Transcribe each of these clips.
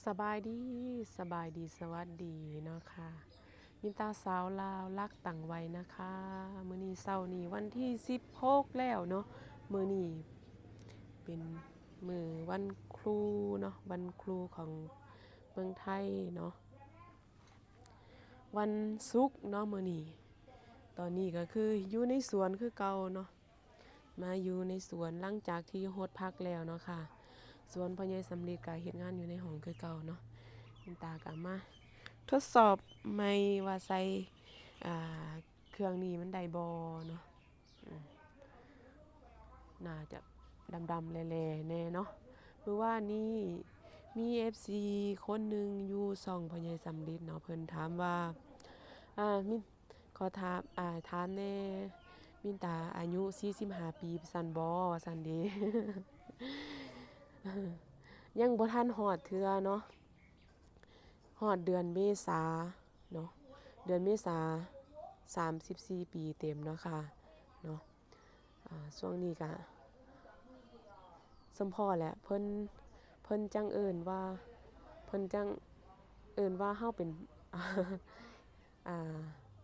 ສະບາຍດີ ສະບາຍດີ ສະຫວັດດີເນາະຄ່ະ ມິນຕາສາວລາວລັກຕ່າງໄວນະຄະ. ມື້ນີ້ເຊົ້ານີ້ວັນທີສິບຫົກແລ້ວເນາະ ມື້ນີ້ເປັນມື້ວັນຄູເນາະ ວັນຄູຂອງເມືອງໄທເນາະ ວັນສຸກເນາະມື້ນີ້. ຕອນນີ້ກໍຄືຢູ່ໃນສວນຄືເກົ່າເນາະ ມາຢູ່ໃນສວນຫຼັງຈາກທີ່ຫົດຜັກແລ້ວເນາະຄ່ະ. ສວນພໍ່ໃຫຍ່ສຳລິດກໍເຮັດງານຢູ່ໃນຫ້ອງຄືເກົ່າເນາະ. ຕາກໍມາທົດສອບໃໝ່ວ່າໃສ່ ອ່າ ເຄື່ອງນີ້ມັນໄດ້ບໍ່ເນາະ. ອືມ ໜ້າຈະດຳໆແຫຼ່ໆແດ່ເນາະ. ມື້ວານນີ້ມີເອັຟຊີຄົນໜຶ່ງຢູ່ຊ່ອງພໍ່ໃຫຍ່ສຳລິດເນາະ ເພິ່ນຖາມວ່າ ອ່າ ມິນ ຂໍຖາມ ອ່າ ຖາມແດ່ ມິນຕາອາຍຸສີ່ສິບຫ້າປີຊັ້ນບໍ່ ວ່າຊັ້ນເດ. ຍັງບໍ່ທັນຮອດເທື່ອເນາະ ຮອດເດືອນເມສາເນາະ ເດືອນເມສາສາມສິບສີ່ປີເຕັມເນາະຄ່ະເນາະ. ອ່າ ຊ່ວງນີ້ກະສົມພໍ້ແຫຼະ ເພິ່ນ ເພິ່ນຈັ່ງເອີ້ນວ່າ ເພິ່ນຈັ່ງເອີ້ນວ່າເຮົາເປັນ ອ່າ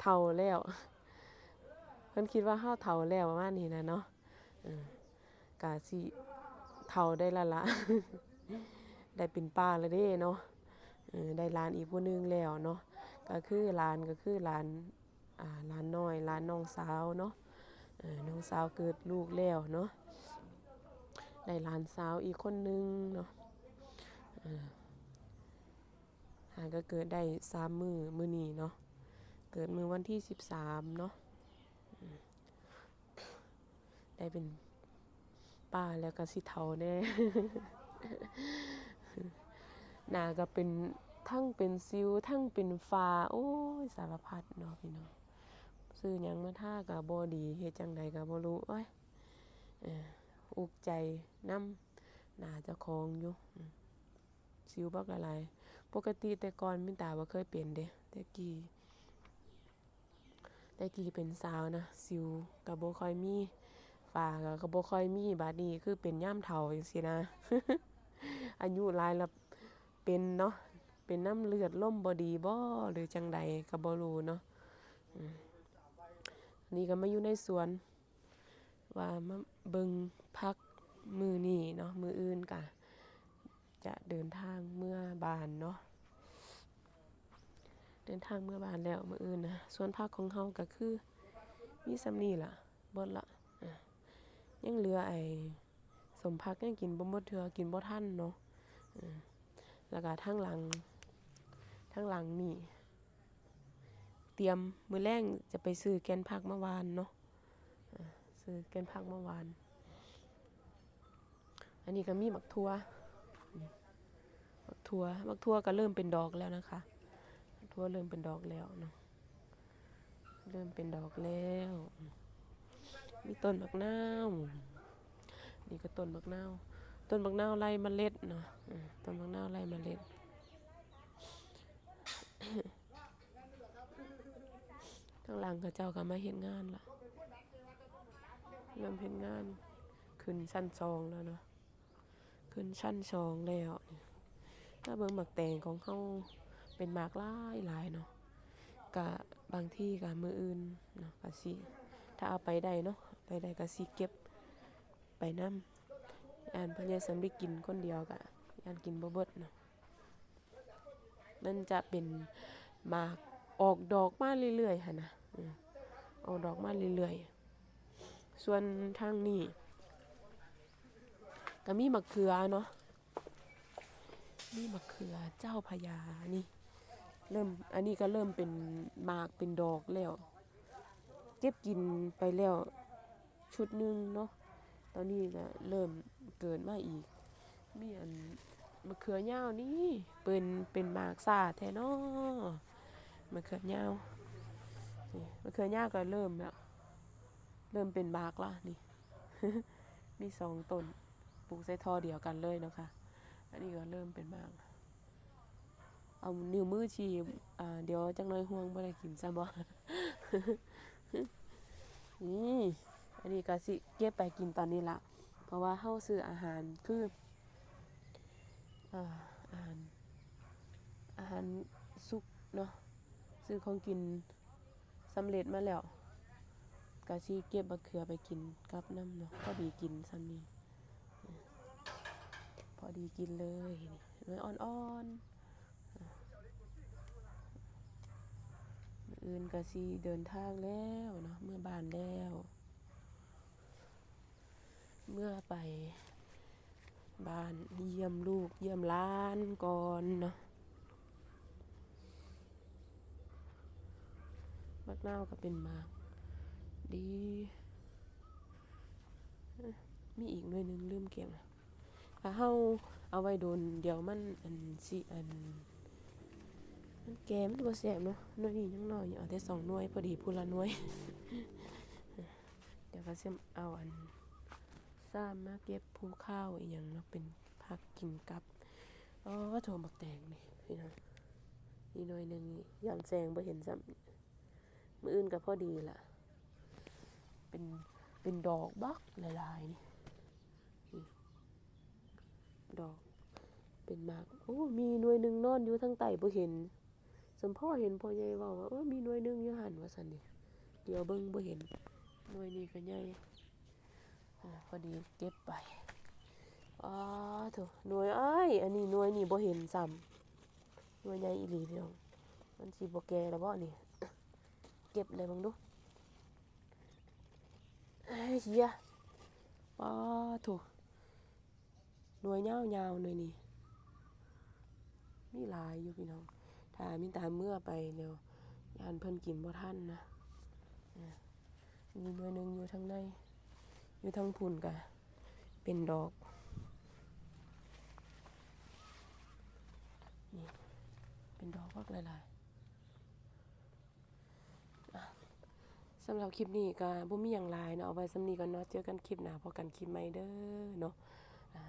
ເຖົ້າແລ້ວ ເພິ່ນຄິດວ່າເຮົາເຖົ້າແລ້ວ ປະມານນີ້ນະເນາະ. ເອີ ກະຊິເຖົ້າໄດ້ລະລະ ໄດ້ເປັນປ້າລະເດ້ເນາະ. ເອີ ໄດ້ຫຼານອີກຜູ້ໜຶ່ງແລ້ວເນາະ ກະຄືຫຼານ ກະຄືຫຼານ ອ່າ ຫຼານນ້ອຍ ຫຼານນ້ອງສາວເນາະ. ເອີ ນ້ອງສາວເກີດລູກແລ້ວເນາະ ໄດ້ຫຼານສາວອີກຄົນໜຶ່ງເນາະ. ເອີ ຫາກໍເກີດໄດ້ສາມມື້ ມື້ນີ້ເນາະ ເກີດມື້ວັນທີສິບສາມເນາະ. ໄດ້ເປັນປ້າແລ້ວກໍຊິເຖົ້າແດ່ ໜ້າກໍເປັນ ທັງເປັນສິວ ທັງເປັນຝ້າ ໂອ້ຍ ສາລະພັດເນາະພີ່ນ້ອງ. ຊື້ຫຍັງມາທາກໍບໍ່ດີ ເຮັດຈັ່ງໃດກໍບໍ່ຮູ້ ໂອ້ຍ ເອີ ອຸກໃຈນຳໜ້າເຈົ້າຂອງຢູ່ ອືມ ສິວບັກຫຼາຍໆ. ປົກກະຕິແຕ່ກ່ອນມິນຕາບໍ່ເຄີຍເປັນເດ້ ແຕ່ກີ້ ແຕ່ກີ້ເປັນສາວນະ ສິວກໍບໍ່ຄ່ອຍມີ ຝ້າກໍ ກໍບໍ່ຄ່ອຍມີ ບາດນີ້ຄືເປັນຍາມເຖົ້າຈັ່ງຊີ້ນະ ອາຍຸຫຼາຍແລ້ວເປັນເນາະ ເປັນນຳເລືອດລົມບໍ່ດີບໍ່ ຫຼືຈັ່ງໃດກໍບໍ່ຮູ້ເນາະ. ອືມ ອັນນີ້ກໍມາຢູ່ໃນສວນ ວ່າມາເບິ່ງຜັກມື້ນີ້ເນາະ ມື້ອື່ນກະຈະເດີນທາງເມືອບ້ານເນາະ ເດີນທາງເມືອບ້ານແລ້ວມື້ອື່ນນະ. ສວນຜັກຂອງເຮົາກະຄືມີສ່ຳນີ້ລະ ເບິດລະ ອາ ຍັງເຫຼືອໄອ້ ສົມຜັກ ຍັງກິນບໍ່ໝົດເທື່ອ ກິນບໍ່ທັນເນາະ. ເອີ ແລ້ວກະທາງຫຼັງ ທາງຫຼັງນີ້ ຕຽມມື້ແລງຈະໄປຊື້ແກ່ນຜັກມາຫວ່ານເນາະ ເອີ ຊື້ແກ່ນຜັກມາຫວ່ານ. ອັນນີ້ກໍມີໝາກຖົ່ວ ໝາກຖົ່ວ ໝາກຖົ່ວກໍເລີ່ມເປັນດອກແລ້ວນະຄະ ຖົ່ວເລີ່ມເປັນດອກແລ້ວເນາະ ເລີ່ມເປັນດອກແລ້ວ. ມີຕົ້ນໝາກນາວ ນີ້ກໍຕົ້ນໝາກນາວ ຕົ້ນໝາກນາວໄລ່ເມລັດເນາະ ເອີ ຕົ້ນໝາກນາວໄລ່ເມລັດ. ທາງຫຼັງເຂົາເຈົ້າກໍມາເຮັດງານລະ ເລີ່ມເຮັດງານ ຂຶ້ນຊັ້ນສອງແລ້ວເນາະ ຂຶ້ນຊັ້ນສອງແລ້ວ. ມາເບິ່ງໝາກແຕງຂອງເຮົາ ເປັນໝາກຫຼາຍໆເນາະ ກະບາງທີກະມື້ອື່ນເນາະ ກະຊິ ຖ້າເອົາໄປໄດ້ເນາະ ໄປໄດ້ກະຊິເກັບໄປນຳ ຢ້ານພໍ່ໃຫຍ່ສຳລິດກິນຄົນດຽວກະຢ້ານກິນບໍ່ເບິດເນາະ. ມັນຈະເປັນໝາກອອກດອກມາເລື້ອຍໆຫັ້ນນະ ອືມ ອອກດອກມາເລື້ອຍໆ. ສ່ວນທາງນີ້ກໍມີໝາກເຂືອເນາະ ມີໝາກເຂືອເຈົ້າພະຍານີ້ ເລີ່ມ ອັນນີ້ກໍເລີ່ມເປັນໝາກເປັນດອກແລ້ວ ເກັບກິນໄປແລ້ວ ຊຸດໜຶ່ງເນາະ ຕອນນີ້ກະເລີ່ມເກີດມາອີກ. ມີອັນ ມະເຂືອຍາວນີ້ ເປັນ ເປັນໝາກຊ້າແທ້ເນາະ ມະເຂືອຍາວນີ້ ມະເຂືອຍາວກໍເລີ່ມແລ້ວ ເລີ່ມເປັນໝາກລະນີ້ ມີສອງຕົ້ນ ປູກໃສ່ທໍ່ດຽວກັນເລີຍເນາະຄ່ະ. ອັນນີ້ກໍເລີ່ມເປັນໝາກ ເອົານິ້ວມືຊີ້ ອ່າ ດຽວຈັກໜ້ອຍຫ່ວງບໍ່ໄດ້ກິນຊ້ຳບໍ່. ນີ້ ອັນນີ້ກໍຊິເກັບໄປກິນຕອນນີ້ລະ ເພາະວ່າເຮົາຊື້ອາຫານຄື ອາ ອາຫານ ອາຫານສຸກເນາະ ຊື້ຂອງກິນສຳເລັດມາແລ້ວ ກະຊິເກັບບັກເຂືອໄປກິນກັບນຳເນາະ ພໍດີກິນສ່ຳນີ້ ພໍດີກິນເລີຍ ນີ້ໜ່ວຍອ່ອນໆ ມື້ອື່ນກະຊິເດີນທາງແລ້ວເນາະ ເມືອບ້ານແລ້ວ ເມືອໄປບ້ານຢ້ຽມລູກຢ້ຽມຫຼານກ່ອນເນາະ ໝາກນາວກໍເປັນໝາກດີ ມີອີກໜ່ວຍໜຶ່ງລືມເກັບ ຖ້າເຮົາເອົາໄວ້ດົນ ດຽວມັນອັນຊິອັນ ມັນແກ່ ມັນບໍ່ແຊບເນາະ ໜ່ວຍນີ້ຍັງນ້ອຍຢູ່ ເອົາແຕ່ສອງໜ່ວຍ ພໍດີຜູ້ລະໜ່ວຍ ດຽວກໍຊິເອົາອັນຊາມມາເກັບພູຂາວອີ່ຫຍັງເນາະ ເປັນຜັກກິນກັບ ອໍ ໂທ້ ໝາກແຕງນີ້ພີ່ນ້ອງ ນີ້ໜ່ວຍໜຶ່ງນີ້ ຢ້ານແສງບໍ່ເຫັນຊ້ຳ ມື້ອື່ນກໍພໍດີລະ ເປັນ ເປັນດອກບັກຫຼາຍໆ ນີ້ ນີ້ ດອກ ເປັນໝາກ ໂອ້ ມີໜ່ວຍໜຶ່ງນອນຢູ່ທາງໃຕ້ ບໍ່ເຫັນ ສົມພໍເຫັນພໍ່ໃຫຍ່ເວົ້າວ່າ ເອີ ມີໜ່ວຍໜຶ່ງຢູ່ຫັ້ນ ວ່າຊັ້ນນີ້ ດຽວເບິ່ງບໍ່ເຫັນ ໜ່ວຍນີ້ກໍໃຫຍ່ ອາ ພໍດີເກັບໄປ ອໍ ໂທ້ ໜ່ວຍ ອ້າຍ ອັນນີ້ໜ່ວຍນີ້ບໍ່ເຫັນຊ້ຳ ໜ່ວຍໃຫຍ່ອີ່ຫຼີພີ່ນ້ອງ ມັນຊິບໍ່ແກ່ແລ້ວບໍ່ນີ້ ເກັບເລີຍເບິ່ງດູ ເອີຍ ເຊຍ ປາໂທ້ ໜ່ວຍຍາວໆ ໜ່ວຍນີ້ ມີຫຼາຍຢູ່ພີ່ນ້ອງ ຖ້າມີຕາເມືອໄປແລ້ວ ຢ້ານເພິ່ນກິນບໍ່ທັນນະ ອາ ມີໜ່ວຍໜຶ່ງຢູ່ທາງໃນ ຢູ່ທາງພຸ້ນກະເປັນດອກ ນີ້ ເປັນດອກບັກຫຼາຍໆ. ສຳລັບຄລິບນີ້ກໍບໍ່ມີຫຍັງຫຼາຍເນາະ ເອົາໄວ້ສ່ຳນີ້ກ່ອນເນາະ ເຈີກັນຄລິບໜ້າ ພໍ້ກັນຄລິບໃໝ່ເດີເນາະ ອາ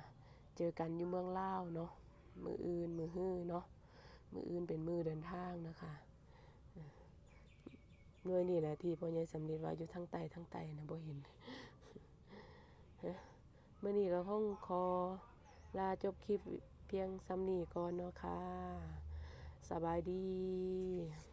ເຈີກັນຢູ່ເມືອງລາວເນາະ ມື້ອື່ນ ມື້ຮືເນາະ ມື້ອື່ນເປັນມື້ເດີນທາງນະຄະ ໜ່ວຍນີ້ແຫຼະທີ່ພໍ່ໃຫຍ່ສຳລິດວ່າຢູ່ທາງໃຕ້ ທາງໃຕ້ນະບໍ່ເຫັນ. ມື້ນີ້ກໍຄົງຂໍລາຈົບຄລິບພຽງສ່ຳນີ້ກ່ອນເນາະຄ່ະ ສະບາຍດີ.